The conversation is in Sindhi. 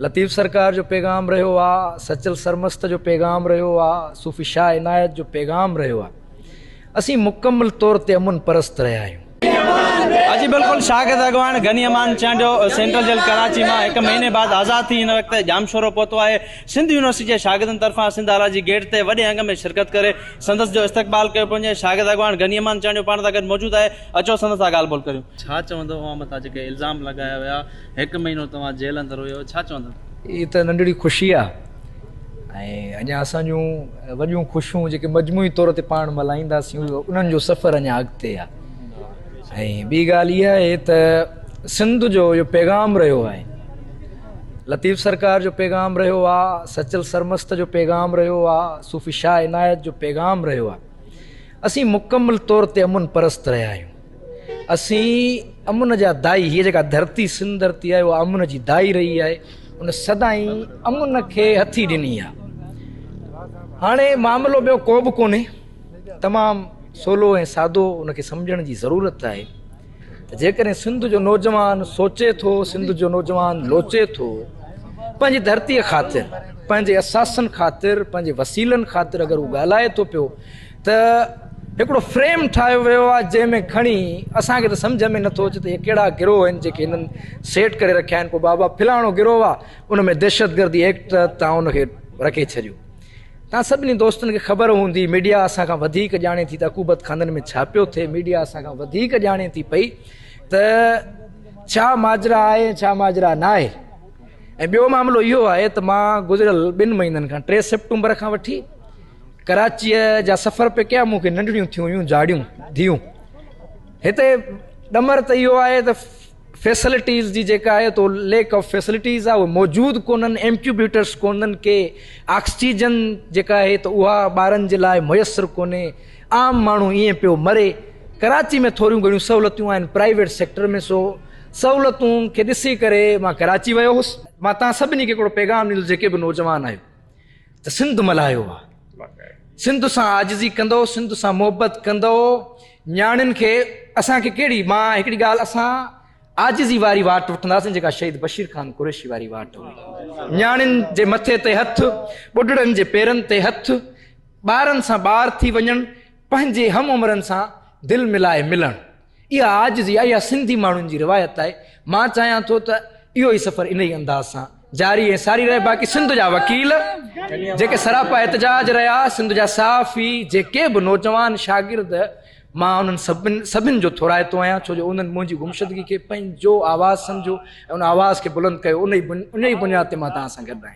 لطيف سرڪار جو پيغام رهيو آ، سچل سرمست جو پيغام رهيو آ، صوفي شاهه عنايت جو پيغام رهيو آ. اسين مڪمل طور تي امن پرست رهيا آهيون. جي بلڪل شاگرد اڳواڻ غني امان چانڊيو سينٽرل جيل ڪراچي مان هڪ مهيني بعد آزاد ٿي هن وقت ڄامشورو پهتو آهي سنڌ يونيورسٽي جي شاگردن طرفان سنڌ آلا جي گيٽ تي وڏي انگ ۾ شرڪت ڪري سندس جو استقبال ڪيو پيو وڃي شاگرد اڳواڻ غني امان چانڊيو پاڻ سان گڏ موجود آهي اچو سندس سان ڳالهه ٻولهه ڪريون. ڇا چوندو اوهان مٿان جيڪي الزام لڳايا ويا هڪ مهينو توهان جيل اندر هيو ڇا چوندو؟ هي ته ننڍڙي خوشي آ ۽ اڃا اسان جون وڏيون خوشيون جيڪي مجموعي طور تي پاڻ ملهائينداسين انهن جو سفر اڃا اڳتي آ ۽ ٻي ڳالهه اها آهي ته سنڌ جو اهو پيغام رهيو آهي لطيف سرڪار جو پيغام رهيو آ سچل سرمست جو پيغام رهيو آ صوفي شاهه عنايت جو پيغام رهيو آ اسين مڪمل طور تي امن پرست رهيا آهيون اسين امن جا دائي، هيء جيڪا ڌرتي سنڌ ڌرتي آهي اها امن جي دائي رهي آهي، ان سدائين امن کي هٿي ڏني آهي. هاڻي معاملو ٻيو ڪو به ڪونهي، تمام سولو ۽ سادو ان کي سمجهڻ جي ضرورت آهي ته جيڪڏهن سنڌ جو نوجوان سوچي ٿو، سنڌ جو نوجوان لوچي ٿو، پنهنجي ڌرتيء خاطر، پنهنجي اثاثن خاطر، پنهنجي وسيلن خاطر اگر هو ڳالهائي ٿو پيو ته هڪڙو فريم ٺاهيو ويو آهي جنهن ۾ کڻي اسان کي ته سمجهه ۾ نٿو اچي ته اهي ڪهڙا گروهه آهن جيڪي هنن سيٽ ڪري رکيا آهن پوء بابا فلاڻو گروهه آهي ان ۾ دهشتگردي ايڪٽ تحت تان ان کي رکي ڇڏيو تان سڀني دوستن کي خبر هوندي ميڊيا اسان کان وڌيڪ ڄاڻي ٿي ته عقوبت خانن ۾ ڇا پيو ٿئي ميڊيا اسان کان وڌيڪ ڄاڻي ٿي پئي ته ڇا ماجرا آهي ڇا ماجرا نه آهي ۽ ٻيو معاملو اهو آهي ته مان گذريل ٻن مهينن کان ٽي سيپٽمبر کان وٺي ڪراچيء جا سفر پئي ڪيا، مون کي ننڍڙيون ٿيون هيون جاڙيون ڌيئون. هتي ڏمر ته اهو آهي ته فيسلٽيز جي جيڪا آهي تو ليڪ آف فيسلٽيز آهي اهي موجود ڪونهن، انڪيوبيٽرس ڪونهن ڪي آڪسيجن جيڪا آهي ته اها ٻارن جي لاء ميسر ڪونهي، عام ماڻهو ائين پيو مري. ڪراچي ۾ ٿوريون گهڻيون سهولتيون آهن پرائيويٽ سيڪٽر ۾ سو سهولتون کي ڏسي ڪري مان ڪراچي ويو هوس. مان توهان سڀني کي هڪڙو پيغام ڏيندس جيڪي به نوجوان آهيو. ته سنڌ ملهايو آ. سنڌ سان عاجزي ڪندؤ، سنڌ سان محبت ڪندؤ، نياڻين کي اسان کي ڪهڙي مان هڪڙي ڳالهه اسان عاجزي واري واٽ وٺنداسين جيڪا شهيد بشير خان قريشي واري واٽ هئي. نياڻين جي مٿي تي هٿ، ٻڍڙن جي پيرن تي هٿ، ٻارن سان ٻار ٿي وڃڻ، پنهنجي هم عمرن سان دل ملائي ملڻ. اها عاجزي آهي، اها سنڌي ماڻهن جي روايت آهي. مان چاهيان ٿو ته اهو ئي سفر انهي انداز سان جاري ۽ ساري رهي. باقي سنڌ جا وڪيل جيڪي سراپا احتجاج رهيا، سنڌ جا صحافي، جيڪي به نوجوان شاگرد، مان انهن سڀن سڀن جو ٿورائتو آهيان، ڇو جو انهن منهنجي گمشدگي کي پنهنجو آواز سمجهيو ۽ ان آواز کي بلند ڪيو، انهي انهي بنياد تي مان توهان سان گڏ آهيان.